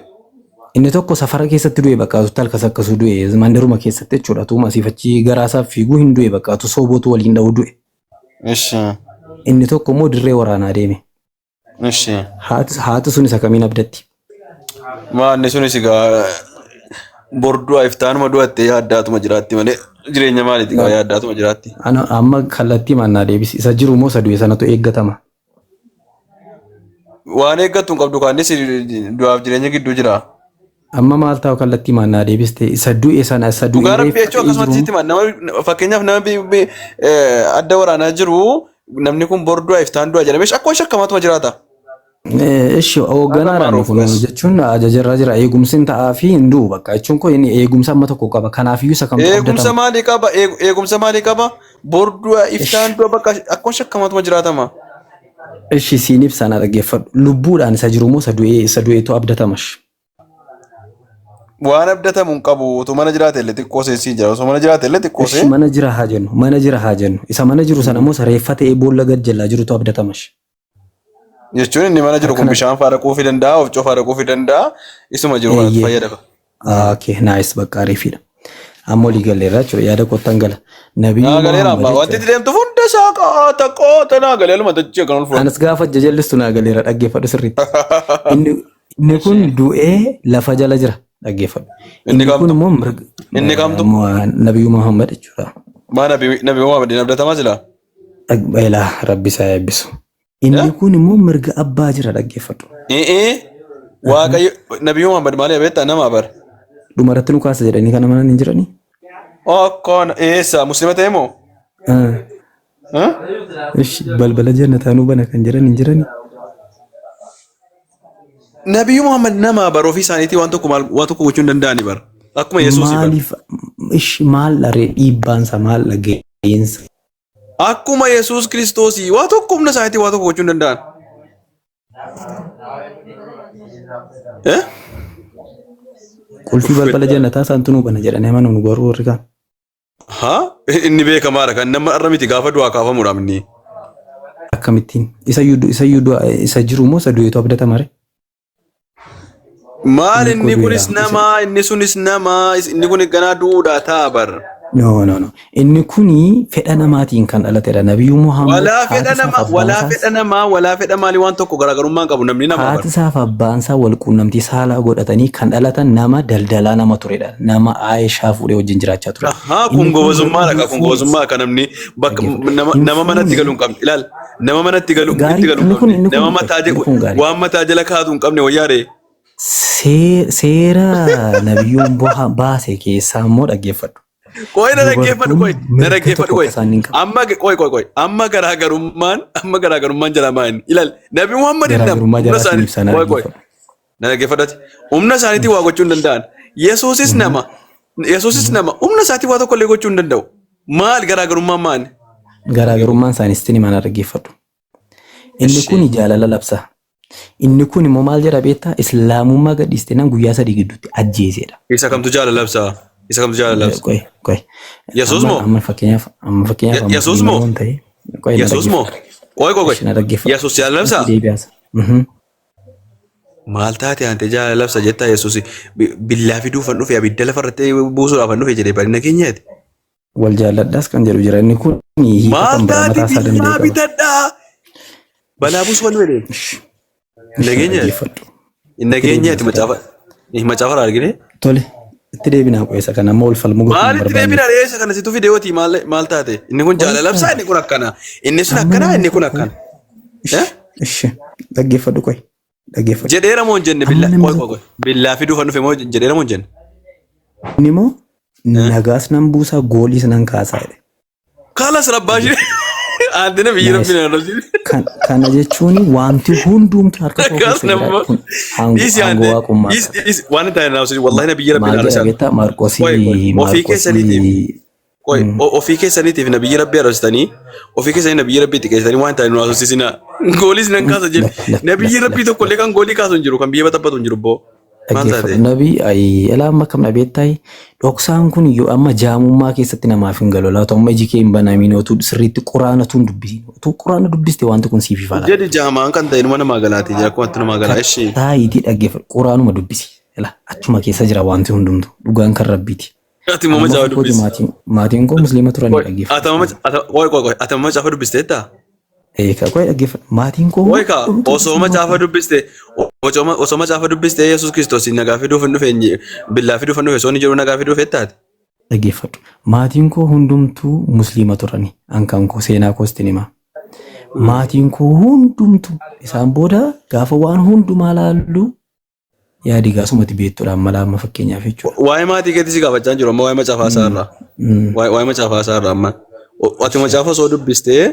Inni tokko safara keessatti du'e, bakka talkas akkasuu du'e, mandaruma keessatti jechuudha. Tuuma asiif achi garaasaaf fiiguu hin du'e, bakka tu soobootu waliin dha'u du'e. Ish. Inni tokko immoo dirree waraanaa deeme. Ishi. Haati sun isa kamiin abdatti? Maanni sunis egaa bor du'a iftaanuma du'attee yaaddaatuma jiraatti malee jireenya maaliiti egaa yaaddaatuma jiraatti. Ana amma kallattii maannaa deebisi. Isa jiru moo isa du'e sanatu eeggatama? Waan eeggattu hin qabdu, kaannis du'aaf jireenya gidduu jira. Amma maal ta'u kallattii maannaa deebiste, isa du'e sana, isa du'e Dhugaa rabbii reeffa jechuun ta'ee akkasumatti jiru sitti hima, nama fakkeenyaaf nama adda waraanaa jiru, namni kun bor du'a iftaan du'a jedhamee akkuma shakkamaatuma jiraata. Ishi hoogganaadhaan Haadha kun maaruuf jechuun ajajarra jira, eegumsi hin ta'aa fi hin du'u bakka jechuun kun inni eegumsa amma tokko qaba, kanaafiyyuu isa kamtu Eegumsa abdatama. maalii qaba? Eegumsa maalii qaba? Bor du'a iftaan Ishi du'a bakka akkuma shakkamaatuma jiraatama. Ishi siin ibsaa na dhaggeeffadhu, lubbuudhaan isa jiru moo isa du'ee, isa du'eetu abdatamash? Waan abdatamu hin qabu. Otoo mana jiraate illee xiqqoo seensii jira. Osoo mana jiraate illee xiqqoo Ishi see. mana jira haa jennu, mana jira haa jennu, isa mana jiru sana moo isa reeffa ta'ee boolla gad jalaa jirutu abdatamash? Jechuun inni mana jiru kun Akkana bishaan faa dhaquu fi danda'a, ofcoo faa dhaquu fi danda'a. Isuma jiru kanatti eeyyee. fayyadama. Okay, nice, bakka ariifiidha. Amma olii galleerra jechuudha, yaada kottan gala. Nabiyyuu Naa galeera Muhammad amma. Wanti jechuudha. itti deemtu hunda isaa qaata qoota naa galee aluma dachee kan ol fuudhan. Anas gaafa jajallistu naa galeera, dhaggeeffadhu sirriitti. Inni kun du'ee lafa jala jira, dhaggeeffadhu. Inni Inni kun kamtu? immoo mirga Inni kamtu? Nabiyyuu Muhammad jechuudha. Maa nabi Muhammad hin abdatamaa silaa? Ilaa rabbi isaa eebbisu. Inni kun immoo mirga abbaa jira, dhaggeeffadhu. Ee, Waaqayyo nabi Muhammad maali beektaa nama bara. Dhumarratti nu kaasa jedhanii kana manan hin jiranii? Okkoon eessa muslima ta'e moo? Ishi balbala jannataa nu bana kan jedhan hin jiranii? Nabiyyu Muhammad nama bara ofii isaaniitii waan tokko maal waan tokko gochuu hin danda'ani bara. Akkuma Yesuusii bara. Maaliif ishi maal dharee dhiibbaansa maal dhageensa? Akkuma Yesuus Kiristoosii waa tokko humna isaaniitii waa tokko gochuu hin danda'an. Eh? Qulfii balbala jannataa isaantu nu bana jedhanii amanu nu garuu warri kaan. Haa? Inni beekamaadha kan nama irra miti, gaafa du'aa kaafamuudha inni. Akkamittiin? Isayyuu du'a isa jiru moo isa du'eetu abdatama ree? Maal Inni inni koo kunis du'eera. nama, inni sunis nama, inni kun ganaa du'uudha ta'a bar. No, no, no. Inni kuni fedha namaatiin kan dhalatedha. Nabiyyuu Muhammad Walaa haati fedha isaaf nama, abbaan walaa isaas fedha namaa, walaa fedha maalii waan tokko garaagarummaa hin qabu namni nama bar. haati isaaf abbaan isaa wal quunnamtii saalaa godhatanii kan dhalatan, nama daldalaa nama turedha. Nama Aayishaa fuudhee wajjin jiraachaa turedha. Ahaa, kun Inni kun garuu gobazummaadha hin ka kun fuune. gobazummaa ka namni bakka Dhaggeeffadhu. nama Hin nama manatti fuune. galu hin qabne ilaal, nama manatti galu itti Gaarii galu hin inni kun qabne inni kun nama mataa inni kun gaarii. waan mataa jala kaatu hin qabne wayyaare. Seera nabiyyuun baase keessaa immoo dhaggeeffadhu. Qoy na dhaggeeffadhu, qoy Dubartoonni na mirga dhaggeeffadhu, tokko qoy akka isaan hin qabne. amma qoy qoy qoy amma garaagarummaan jala maa inni ilaal, Nabi Muhammad hin nama Garaagarummaa humna jalaa isaanii ibsaa na qoy qoy dhaggeeffadhu. na dhaggeeffadhati, humna isaaniitiin waa gochuu hin danda'an. Yesuusis nama, Yesuusis nama humna isaatiin waa tokko illee gochuu hin danda'u. Maal garaagarummaan maali? Garaagarummaan isaanii sitti himaa, na dhaggeeffadhu. Inni Ishi. kun jaalala labsa. Inni kun immoo maal jedha beektaa? Islaamummaa gadhiiste nan guyyaa 3 gidduutti ajjeesedha. Isa kamtu jaalala labsa? Isa kamtu jaalala labsa? Qoy qoy. Yesuus Amma moo? amma fakkeenyaaf amma fakkeenyaaf amma Yesuus musliima moo? yoon ta'e, qoy na Yesuus moo? dhaggeeffadhu. Qoy qoy qoy. Ishi na dhaggeeffadhu. Yesuus jaalala labsaa? Itti deebi'aasa. Mhm. Maal taate ante jaalala labsa jettaa Yesuus billaa fiduufan dhufe abidda lafarratti buusuudhaafan dhufe jedhee bari nageenyaati. Wal jaalladhaas kan jedhu jira. Inni kun hiika Maal kan biraa taate mataa isaa danda'e billaa qaba. bitadhaa balaa buusuufan dhufe jedhee. Ishi na Nageenyaati. dhaggeeffadhu. Itti Nageenyaati deebina isa kana. macaafa macaafa irraa argine. Tole. Itti deebinaa qo'eessa kana amma wal falmuu gochuu hin Maalitti barbaanne. deebinaa dhiyeessa kana situ fideewooti maal maal taate? Inni kun jaalala labsaa inni kun akkana. Inni sun Amma akkana namni inni kun tokko akkana. Ishi Eh? ishi dhaggeeffadhu qo'i dhaggeeffadhu. Jedheera moo hin jenne Amma billaa namni qoy qoy tokko qoy billaa fiduufan dhufe moo jedheera moo hin jenne? inni immoo nagaas nan buusaa gooliis nan kaasaa jedhe. Kaalas rabbaa ishee. Aanti nabiyyi Nice. rabbi na arrabsiise. Kana jechuun wanti hundumtu harka koo Akkas keessa jira. nama. Kun aangoo Dhiisi aangoo aante. waaqummaa Dhiisi qaba. dhiisi waan hin taane na arrabsiise. Wallahi nabiyyi rabbi Maal na jedha arrabsiise. beektaa? Maarqosii Qoy qoy ofii keessaniitiif Maarqosii qoy ofii keessaniitiif nabiyyi rabbi arrabsitanii ofii keessanii nabiyyi rabbi xiqqeessitanii waan hin taane nu haasofsiisinaa. Gooliis nan kaasa jedhe. Lakki lakki Nabiyyi lakki rabbii lakki tokko illee lakki. kan goolii kaasu hin jiru kan biyya baxabbatu hin jiru boo. Maal Dhaggeeffadhu. taate? Nabi ayi elaa amma akkam dhabeettaay dhoksaan kun yoo amma jaamummaa keessatti namaaf hin galu laata amma iji kee hin banamiin otuu sirriitti quraana tun dubbisiin otuu quraana dubbiste wanti kun siif ifa laata. Jedhi jaamaan kan ta'e numa namaa galaati jira akkuma namaa galaa ishii. Taayitii dhaggeeffadhu quraanuma dubbisi. Ela achuma keessa jira wanti hundumtu dhugaan kan rabbiiti. Ati immoo Amma macaafa ofii kooti dubbisi. maatiin koo musliima turanii Qoy dhaggeeffadhu. ati amma qoy qoy qoy ati amma macaafa dubbisteettaa? Eegaa qoy dhaggeeffadhu maatiin koo Qoy kaa hundumtuu osoo musliima macaafa turan. dubbiste osoo macaafa dubbiste Yesuus Kiristoos nagaa fiduuf hin dhufe billaa fiduuf hin dhufe osoo inni jedhu nagaa fiduuf ettaati. Dhaggeeffadhu. Maatiin koo hundumtuu musliima turani. Ankan koo seenaa koostin hima. Maatiin koo hundumtuu isaan booda gaafa waan hundumaa laallu yaadi gaasumatti beektuudhaan mala amma fakkeenyaaf jechuudha. Waa'ee maatii keetii si gaafachaa hin jiru amma waa'ee macaafa isaa irraa. Waa'ee macaafa isaa irraa amma. Ati macaafa osoo dubbistee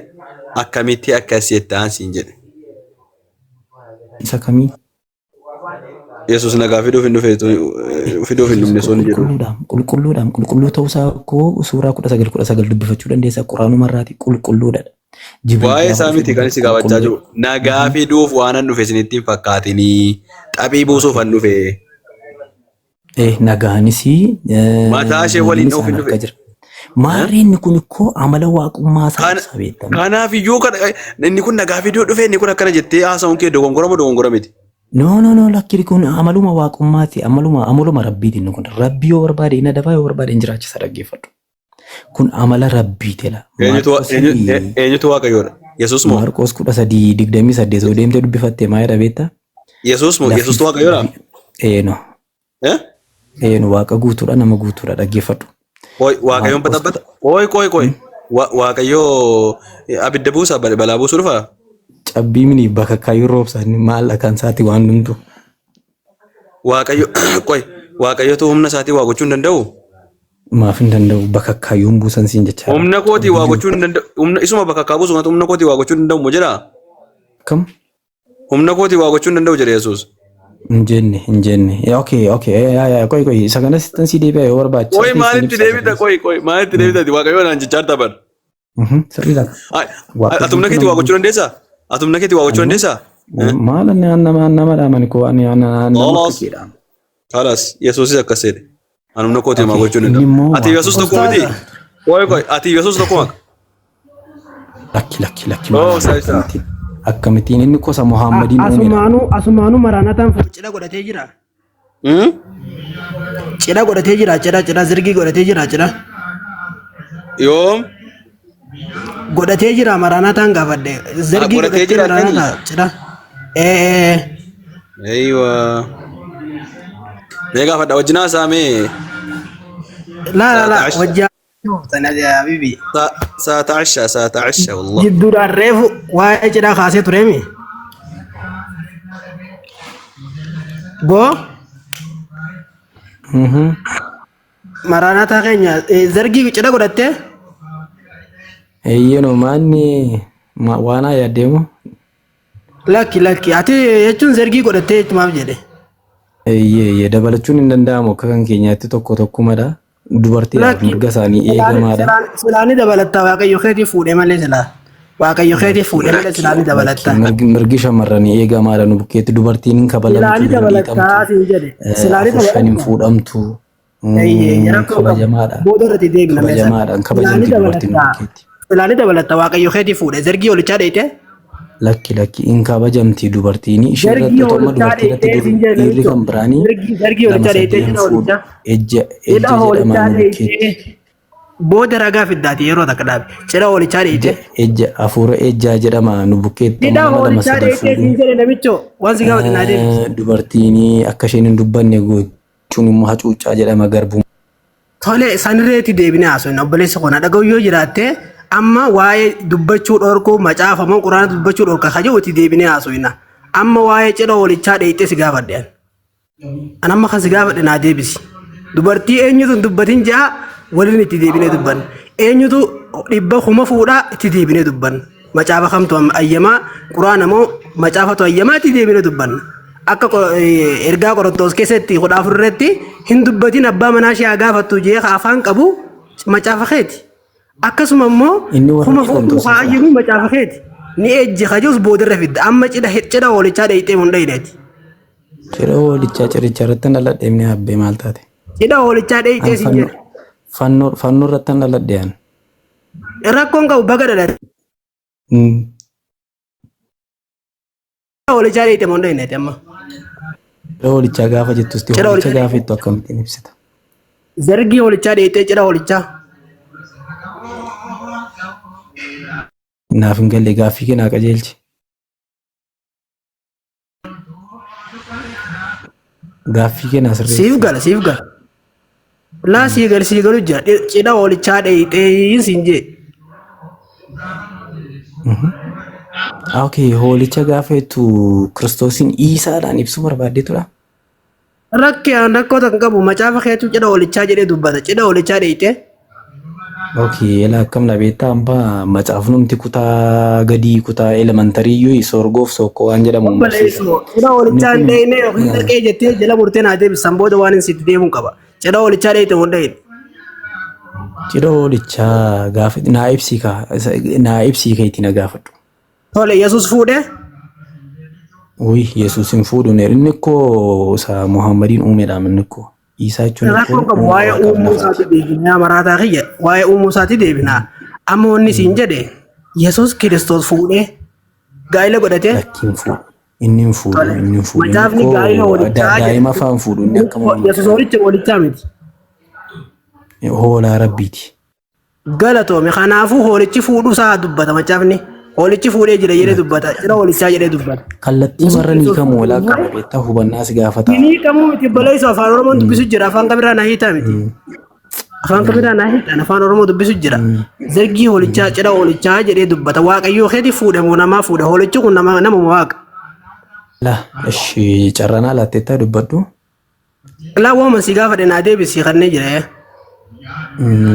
akkamitti akkas jettaan siin jedhe. Isa kamii? Yesuus nagaa fiduuf hin dhufe fiduuf hin dhufne osoo inni jedhu. Qulqulluudhaan qulqulluudhaan qulqulluu ta'uusaa koo suuraa 19 19 dubbifachuu dandeessa quraanuma irraati qulqulluudha. Jibriil Waa'ee gaafa isaa dhufe miti kan si gaafachaa qulqulluu. jiru. Nagaa fiduuf waan an dhufe isinitti hin fakkaatinii. Xaphii buusuuf an dhufe. Nagaanis Mataa ishee waliin nageenyi dhoof hin isaan harka dhufe. jira. Maarree inni kun ikkoo amala waaqummaa isaa ibsa beektama. Kanaaf iyyuu inni kun nagaa fiduu dhufe inni kun akkana jettee haasa'uun kee dogongora moo dogongora miti? No no no lakki kun amaluma waaqummaati amaluma rabbiiti inni kun rabbi yoo barbaade hin adabaa yoo barbaade hin jiraachisa dhaggeeffadhu. Kun amala rabbiiti la. Eenyutu waaqayyoodha? Yesuus moo? Maarqos 13:28 yoo deemtee dubbifatte maa jedha beektaa? Yesuus moo? Yesuustu waaqayyoodha? Eeno. Eeno waaqa guutuudha nama guutuudha dhaggeeffadhu. Qoy waaqayyoon baxabbata. Qoy qoy qoy. Waaqayyoo abidda buusa balaa buusuu dhufaa? Cabbii mini bakakkaa roobsa inni maal kan isaati waan hundumtu. Waaqayyo qoy waaqayyotu humna isaatii waa gochuu hin danda'u? Maaf hin danda'u bakakkaayyuun buusan siin jechaa. Humna kootii waa gochuu hin danda'u. Humna isuma bakakkaa buusu kanatu humna kootii waa gochuu hin danda'u moo jedhaa? Kam? Humna kootii waa gochuu hin danda'u jedhe Yesuus. Hin jenne hin jenne. Okay okay yaa yaa qoy qoy isa kanas tan sii deebi'a yoo barbaachisaa Qoy ta'e siin maalitti ibsa deebita qoy qoy maalitti deebita waaqayyo naan jechaa jirta bar. Sirriidha. Waaqa Ati humna guutuu keetii waa nama gochuu dandeessaa? Ati humna keetii waa gochuu dandeessaa? Maal ani nama nama dhaamani koo ani nama Khalaas. fakkiidha. Khalaas Yesuusis akkas jedhe. Ani humna kootii waa Okay, gochuu hin inni danda'u. immoo Ati Yesuus tokko miti. Qoy qoy ati Yesuus tokko maka. Lakki lakki lakki Oh, maal isaa isaa. akkamittiin akkamittiin inni gosa Muhammadiin uumedha. Asumaanuu asumaanuu maraanataan cidha godhatee jira. Cidha godhatee jira cidha cidha zirgii godhatee jira cidha. Yoom? Godhatee jira maraanataan gaafadhe. Zirgii Godhatee godhatee jira akkami? maraanataa cidha. Ee Eeywa. Mee gaafadha wajjin haasaa mee. laa laa laa Saata wajjaa sana habibi. Saata asha saata asha wallah. Jidduudhaan reefu waa'ee cidhaa kaasee tureemi. Boo maraanataa keenya zargii cidha godhattee Eeyyeno maanni waan yaaddeemu lakki lakki ati jechuun zargii godhattee jechumaaf jedhe. Eeyyee eeyyee dabalachuun hin danda'amu akka kan keenyaatti tokko tokkumadha. Dubartiidhaaf Lakki mirga isaanii eegamaadha. silaani dabalatta waaqayyo keetii fuudhee malee silaa. Waaqayyo keetii fuudhee malee silaani dabalatta. Mirgi shamarranii eegamaadha nu bukkeetti dubartiin hin kabalamtu, Silaani hin dabalatta dhiitamtu, siin jedhe. Silaani 4 5 hin dabalatta. fuudhamtu, Eeyyee rakkoo qabu. kabajamaadha. Booda irratti deebina meeshaan. Kabajamaadha hin Silaani kabajamti dubartiin nu dabalatta. bukkeetti. Silaani dabalatta waaqayyo keetii fuudhe zargii olichaa dheeyte. Lakki lakki hin kabajamti dubartiin ishee Dargii irratti otoo amma hoolichaa dubartii irratti dheeyxee siin jedhe dhiirri namicho. kan biraanii Dargii lama hoolichaa dheeyxee sadii hin cidha fuudhu. hoolichaa. Ejja Cidha ejja jedhama hoolichaa nu bukkeetti. dheeyxee booda ragaa fiddaati yeroo takka dhaabe. Cidha hoolichaa dheeyxee. Ejja hafuura ejjaa jedhama nu bukkeetti Cidha amma nama lama hoolichaa sadii dheeyxee fuudhu. siin jedhe namicho. Waan si gaafate naa deebisi. Dubartiin akka isheen hin dubbanne gochuun immoo hacuuccaa jedhama garbummaa. Tole sanirreetti deebinee haasofna obboleessa koo na dhaga'u yoo jiraatte amma waa'ee dubbachuu dhorkuu macaafa moo quraana dubbachuu dhorka ka jedhu itti deebinee haasofna. Amma waa'ee cidha hoolichaa dheeyxee si gaafadhe an. An amma kan si gaafadhe naa deebisi. Dubartii eenyutu hin dubbatin ja'a waliin itti deebinee dubbanna. Eenyutu dhibba kuma fuudhaa itti deebinee dubbanna. Macaafa kamtu ayyamaa quraana moo macaafatu ayyamaa itti deebinee dubbanna. Akka ergaa Qorontoos keessatti 14 irratti hin dubbatin abbaa manaa ishee haa gaafattu jee ka afaan qabu macaafa keeti. Akkasuma immoo Inni warra kuma fuudhuu Qorontoos haa irraa. ayyamu macaafa keeti. Ni ejji ka jedhus boodarra fidda. Amma cidha hoolichaa dheeyxee mun dheeyneeti. Cidha hoolichaa cidhicha irratti hin dhaladhe inni habbee maal taate? Cidha hoolichaa dheeyxee An siin fannoo jedhe. fannoo fannoo irratti hin dhaladhe an. Rakkoon qabu baga dhalate. Cidha hoolichaa dheeyxee mun dheeyneeti amma. Cidha hoolichaa gaafa jettus Cidha hoolichaa hoolichaa gaafa jettu akkamittiin ibsita? Zargii hoolichaa dheeyxee cidha hoolichaa. Naaf hin galle gaaffii kee naa qajeelchi. Gaaffii kee naa Siif sirreessi. gala siif gala. Laa sii gal sii galu jira. Cidha hoolichaa dheeyxee siin jee. Okay, hoolicha gaafa jettu Kiristoosiin Iisaadhaan ibsuu barbaaddee tura. Rakkee an rakkoo kan qabu macaafa keetu cidha hoolichaa jedhee dubbata. Cidha hoolichaa dheeyxee. Okay, ela akkam na beektaa amma macaafnumti kutaa gadii kutaa elementarii iyyuu sorgoof sokkoo waan jedhamu hin barsiisa. Obboleessoo cidha Inni hoolichaa hin kun dheeyne yookiin dhaqee jettee jala murtee naa deebisan booda waan hin sitti deemuun qaba. Cidha hoolichaa dheeyxe moo hin dheeyne? Cidha hoolichaa gaafa naa ibsii kaa naa ibsii ka itti na gaafadhu. Tole Yesuus fuudhee Uy, Yesuus hin fuudhu inni koo isa Muhammadiin uumeedhaam inni koo. Iisaa jechuun Rakkoon koo qabu uuma waa'ee waaqaaf uumuu lafaati. isaati deebinaa maraataa kiyya waa'ee uumuu isaati deebinaa. Amma wanni siin jedhe Yesuus Kiristoos fuudhee gaa'ila godhatee Lakki hin fuudhu. Inni hin fuudhu, tole inni hin fuudhu. Inni macaafni gaa'ila koo hoolichaa daa'ima jedhe fa'aa hin fuudhu. Inni akka Muhammad Yesuus hoolicha hoolichaa miti. hoolaa rabbiiti. Galatoome kanaafuu hoolichi fuudhuu isaa dubbata macaafni hoolichi fuudhee jira jedhee dubbata cidha hoolichaa jedhee dubbata. Kallattii Yesuus marra ni Kiristoos kamuu walaa fuudhee qaba beektaa hubannaa si gaafata. ni kamuu miti obboleessu afaan Oromoon dubbisu jira afaan kabiraa naa hiitaa miti. Afaan kabiraa naa hiitan afaan Oromoo dubbisu jira. Zargii hoolichaa cidha hoolichaa jedhee dubbata waaqayyoo keeti fuudhe moo namaa fuudhe hoolichi kun nama namuma waaqa. La ishi carranaa laatteettaa dubbadhu. Laa waama si gaafadhe naa deebisi kanneen jira.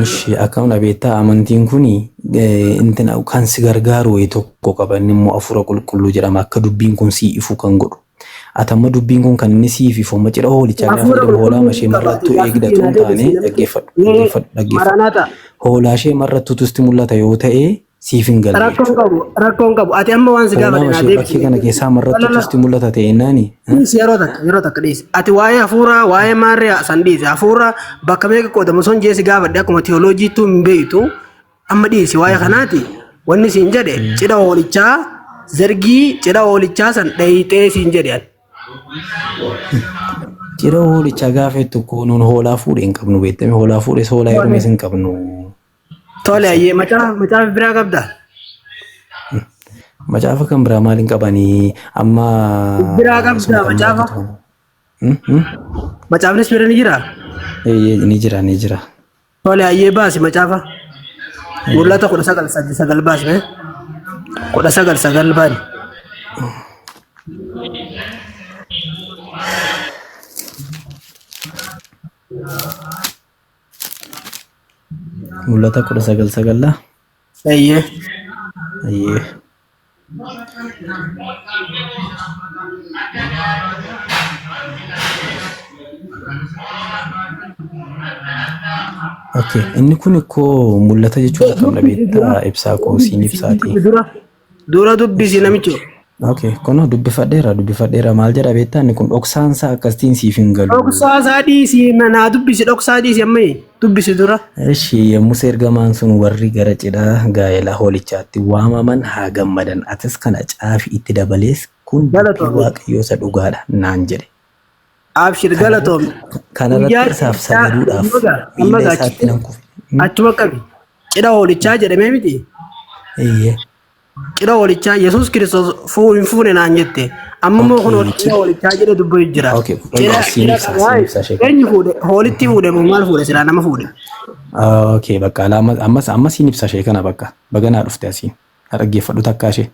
Ishi akkam na beektaa amantiin kun intina kan si gargaaru wayii tokko qaba inni immoo hafuura qulqulluu jedhama akka dubbiin kun sii ifu kan godhu. Ati amma dubbiin kun kan inni siif ifu amma cidha hoolichaa gaafa Hafuura jedhamu hoolaa qulqulluu mashee qaba marrattuu gaaffii eegdatu naa hin taane deebisi namichi. dhaggeeffadhu dhaggeeffadhu dhaggeeffadhu. Maranaata. Hoolaa ishee marrattuutu sitti mul'ata yoo ta'e siif hin galle Rakkoon jechuudha. qabu rakkoon qabu ati amma waan si Hoolaa gaafadhe naa mashee deebisi. bakkee kana keessaa marrattuutu sitti mul'ata ta'e naani. Dhiisi yeroo takka yeroo takka dhiisi. Ati waa'ee hafuuraa waa'ee maarree san dhiisi. Hafuura bakka meeqa qoodamu son jee si gaafadhe akkuma tiyooloojiitu hin beektu. Amma dhiisi waa'ee kanaati. Wanni siin jedhe cidha hoolichaa zargii cidha hoolichaa san dhayixee siin jedhe ani. Cidha hoolichaa gaafa jettu koo nuun hoolaa fuudhee hin qabnu beektame hoolaa fuudhes hoolaa heerumes hin qabnu. Tole ayyee macaafa macaafa biraa qabdaa? Macaafa kan biraa maal hin qabanii amma Biraa isuma qabdaa kan macaafa? biraa tokko. Hmm? Hmm? Macaafnis bira ni jiraa? Eeyyee, ni jira ni jira. Tole ayyee baasi macaafa. Mul'ata 19 9 baasi mee. 19 9 baani. Mul'ata 19 9 laa? Ayyee. Ayyee. Okay. Inni kun ikkoo mul'ata jechuun akkamidha beektaa ibsaa koo siin ibsaati. Dura dura dubbisi namicho. Okay, kun dubbifadheera dubbifadheera maal jedha beektaa inni kun dhoksaan isaa akkasitiin siif hin galu. Dhoksaa isaa dhiisii naa dubbisi dhoksaa dhiisi amma dubbisi dura. Eshi yommus ergamaan sun warri gara cidha gaa'ela hoolichaatti waamaman haa gammadan atis kana caafi itti dabalees kun dubbii Galatoomi. Waaqayyoo isa dhugaadha naan jedhe. Abshir galatoomi. Kanarratti Guyyaa isaaf cidhaa sagaduudhaaf amma gaa amma miila gaa isaatti nan kufe. achuma qabi. Cidha hoolichaa jedhamee miti. Eeyyee. Cidha hoolichaa Yesuus Kiristoos hin fuune naan jette. Amma immoo kun Okay, cidha cidha. hoolichaa jedhe dubbatu jira. Okay, Cidha siin cidha ibsa qabaa siin ibsa sheekoo. eenyu fuudhe hoolitti fuudhe moo maal fuudhe silaa nama fuudhe. Okay, bakka ala ammas ammas ammas siin ibsa ishee kana bakka baganaa dhufte asiin na dhaggeeffadhu takkaa ishee.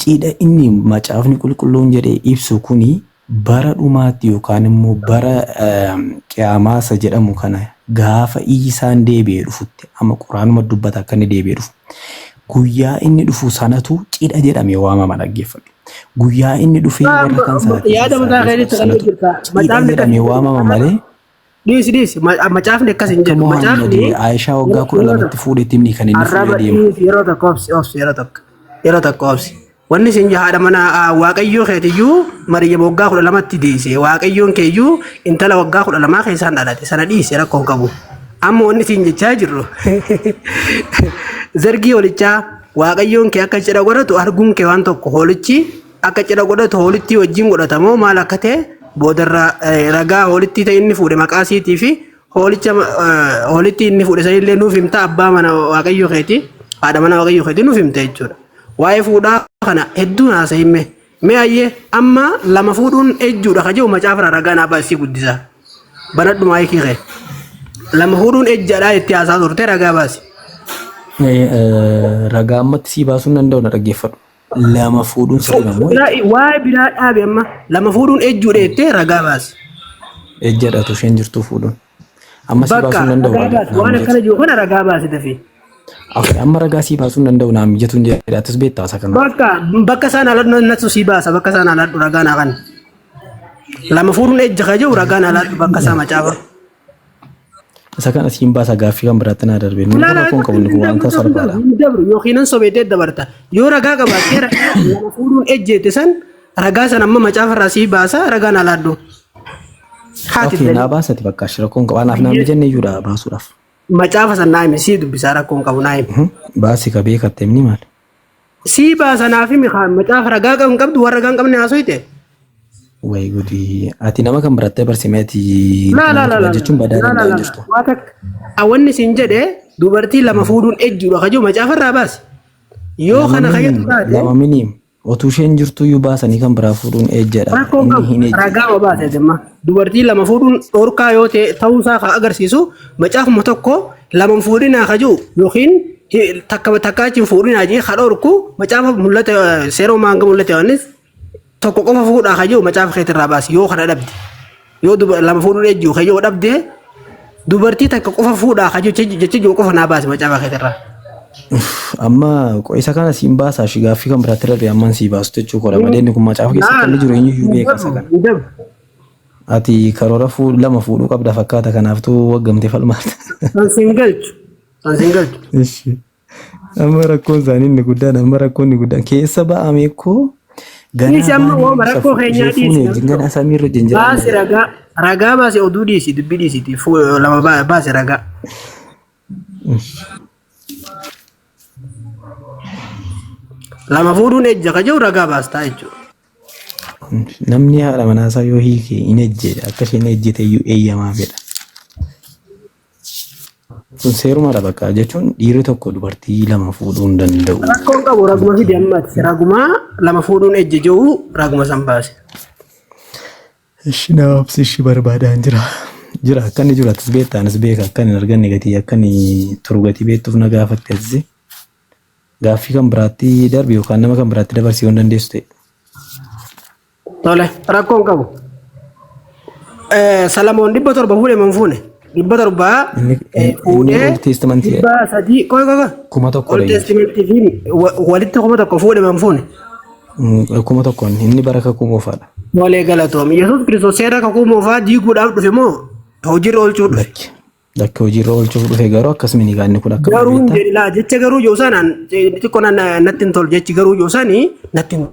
Cidha inni macaafni qulqulluun jedhee ibsu kuni bara dhumaatti yookaan immoo bara qiyaamaa isa jedhamu kana gaafa Iisaan deebi'ee dhufutti amma quraanuma dubbata akka inni deebi'ee dhufu. Guyyaa inni dhufu sanatu cidha jedhamee waamama dhaggeeffadhu. Guyyaa inni dhufee warra kan isaatii Yaada mataa sassaabee keetitti fudhatu kan sanatu jirta. cidha Macaafni akkas jedhamee hin jedhu. waamama malee Dhiisi dhiisi macaafni akkas hin akka jedhu. Muhammad Macaafni Aayishaa waggaa kudha yeroo lamatti tokko fuudhetti himni kan inni arraba fuudhee deemu. dhiisi yeroo tokko obsi obsi yeroo tokko yeroo tokko obsi. Wanni isin haadha mana waaqayyoo keetiyyuu Mariyyam waggaa 12tti dhiise waaqayyoon keeyyuu intala waggaa 12 keessaan dhalate sana dhiise rakkoo hin qabu. Amma wanni isin jechaa jirru zargii hoolichaa waaqayyoon kee akka cidha godhatu arguun kee waan tokko hoolichi akka cidha godhatu hoolittii wajjin godhatamoo maal akka ta'e boodarra ragaa hoolittii ta'e inni fuudhe maqaa siitii fi hoolicha hoolittii inni fuudhe sanillee nuuf himta abbaa mana waaqayyoo keeti haadha mana waaqayyoo keeti nuuf himta jechuudha. Waa'ee fuudhaa kana hedduun haasa'in mee. Mee ayyee amma lama fuudhuun ejjuudha ka jedhu macaafa ragaa naa baasii guddisa. Banadhu maayikii kee. Lama fuudhuun ejjaadhaa itti haasaa turte ragaa baasi. Ragaa ammatti sii baasuu hin danda'u na dhaggeeffadhu. Lama fuudhuun sirriidha moo ejja? Waa'ee biraa dhaabe amma lama fuudhuun ejjuudha jettee ragaa baasi. Ejjadha tu isheen jirtuu fuudhuun. Amma sii Bakka baasuu hin danda'u ragaa ragaa baasi waan naan akkana mijatu. jiru kana ragaa baasi dafii. Okay, amma ragaa sii baasuu hin danda'u naan mijatu hin jedhe atis beektaa isa kana. Bakka bakka isaan aladhu natu sii baasa bakka isaan aladhu ragaa naa kan. Lama fuudhuun ejja ka jiru ragaa naa aladhu bakka isaa macaafa. Isa kana siin baasa gaaffii kan biraatti naa darbe. Inni kun rakkoon qabu inni kun wanta salphaadha. Hin dabru yookiin nan sobeetee dabarta. Yoo ragaa qabaattee ragaa lama fuudhuun ejjeete san ragaa san amma macaafa irraa sii baasa ragaa naa laaddu. Haati Okay, dalii. naa baasati bakka ashi rakkoon qabu. Anaaf naa mijanne iyyuudha baasuudhaaf. Macaafa san naa himi sii dubbisaa rakkoon qabu naa himi. Baasi ka beekatte himni maali? Sii baasa naaf himi kaa macaafa ragaa qabu hin qabdu warra ragaa hin qabne haasoyte. Wayi gudii. Ati nama kan birattee barsimee ati Laa laa nama laa kana laa jechuun badaa laa laa danda'an laa jirtu. waa takka wanni siin jedhe dubartii lama fuudhuun ejjuudha ka jiru macaafa irraa baasi. Yoo Lama kana ka miniim jettu taate lama miniim otuu isheen jirtu iyyuu baasanii kan biraa fuudhuun ejjadha. Rakkoon Inni qabu hin ejjine. ragaa ma baase jemma. Dubartii lama fuudhuun dhorkaa yoo ta'e ta'uusaa kan agarsiisu macaafuma tokko lama hin fuudhinaa ka jiru yookiin takka takkaa achi hin fuudhinaa jee ka dhorku macaafa mul'ata seera uumaa hanga mul'ata Yohaannis tokko qofa fuudhaa ka jiru macaafa keetirraa baasi yoo kana dhabde. Yoo lama fuudhuun ejjuu ka yoo dhabde dubartii takka qofa fuudhaa ka jecha jecha jiru qofa naa baasi macaafa keetirraa. Amma isa kana siin baasaa shi gaaffii kan biraatti darbe amman sii baasu jechuu koodha malee inni kun macaafa keessa akka inni jiru eenyuyyuu beeka isa kana. Ati karoora lama fuudhuu qabda fakkaata kanaaftuu waggamtee falmaata. Kan siin galchu. Kan siin galchu. Ishi. Amma rakkoon isaanii inni guddaan amma rakkoon inni guddaan keessa ba'ame koo ganaa Dhiisi amma baanee wooma ibsa rakkoo keenyaa ishee dhiisi fuunee wajjin ganaa samiirra wajjin jiraanna Baasi jedha. ragaa ragaa baasi oduu dhiisi dubbii dhiisiti lama baasi ragaa. Lama fuudhuun ejja ka jiru ragaa baastaa jechuudha. Namni haadha manaa isaa yoo hiike hin ejjedha akka isheen ejjete iyyuu eeyyamaa fedha. Kun seerumadha bakka jechuun dhiirri tokko dubartii lama fuudhuu hin danda'u. Rakkoon qabu raguma fidi ammati raguma lama fuudhuun ejja jiru raguma san baase. Ishi nama obsi ishi barbaadaan jira. Jira akka inni jiru atis beekta anis beeka akka inni hin arganne gatii akka inni turu gatii beektuuf na gaafatte atis. Gaaffii kan biraatti darbi yookaan nama kan biraatti dabarsii yoo hin dandeessu ta'e. Tole rakkoon qabu. Salamoon 700 fuudhe moo hin fuune? 700 Inni inni fuudhee Old Testament 300 qoy qoy qoy. 1000 Old dha inni. Testament fi walitti 1000 fuudhe moo hin fuune? 1000 inni bara kakuu moofaadha. Walee galatoom. Yesuus Kiristoos seera kakuu moofaa diiguudhaaf dhufe moo hojiirra oolchuu dhufe? Lakki. Lakki, hojiirra oolchuuf dhufe garuu akkasuma gaanni kun akka Garuu hin beektaa. jedhi laa, jecha garuu yoo sanaan xiqqoo natti hin tolu, jechi garuu yoo sanii natti hin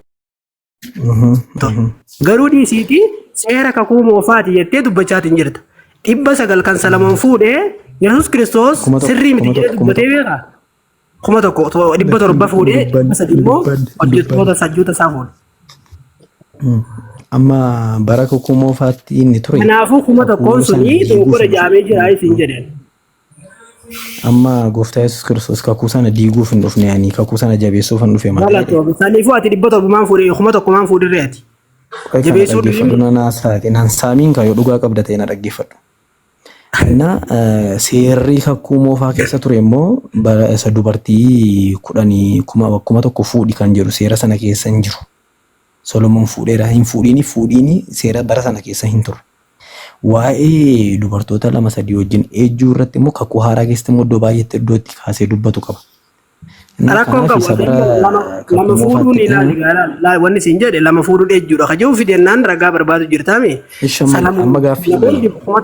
tolu. Garuu dhiisiiti, seera kakuu moofaati jettee dubbachaatiin jirta. 900 kan Salamoon fuudhee Yesuus Kiristoos 1000 sirrii miti kuma jedhee tokko kuma dubbatee tokko. beekaa? 1700 fuudhee 300 immoo hojjettoota sajjoota isaa fuudhe. Amma bara kakuu moofaatti inni ture. Kanaafuu kuma Kakuu tokkoon sana suni diiguuf dogoggora hin jaamee jira isin jedheen. Amma gooftaa Yesuus Kiristoos kakuu sana diiguuf hin dhufne, ani kakuu sana jabeessuuf hin dhufe malee. Galatoome. Saniifuu ati 700 maan fuudhee, 1000 maan fuudhirree ati? Qoy, kana Jabeessuu dhaggeeffadhu, na naasaati. Nan saamiin kaayoo dhugaa qabda ta'e na dhaggeeffadhu. Na seerri kakuu moofaa keessa ture immoo bara isa dubartii 10 1000 fuudhi kan jedhu seera sana keessa hin jiru. Solomoon fuudheera, hin fuudhiini fuudhiini seera bara sana keessa hin turre. Waa'ee dubartoota lama sadii wajjin ejjuu irratti immoo kakuu haaraa keessatti immoo iddoo baay'eetti iddoo itti kaasee dubbatu qaba. Na Rakkoon kanaaf qabu isa bara lama kakuu lama fuudhuun moofaatti ilaali ilaali, wanni siin jedhe lama fuudhuun ejjuudha. Ka jiru fidennaan ragaa barbaadu jirtaami. Ishi amma Salamoon amma gaaffii 1000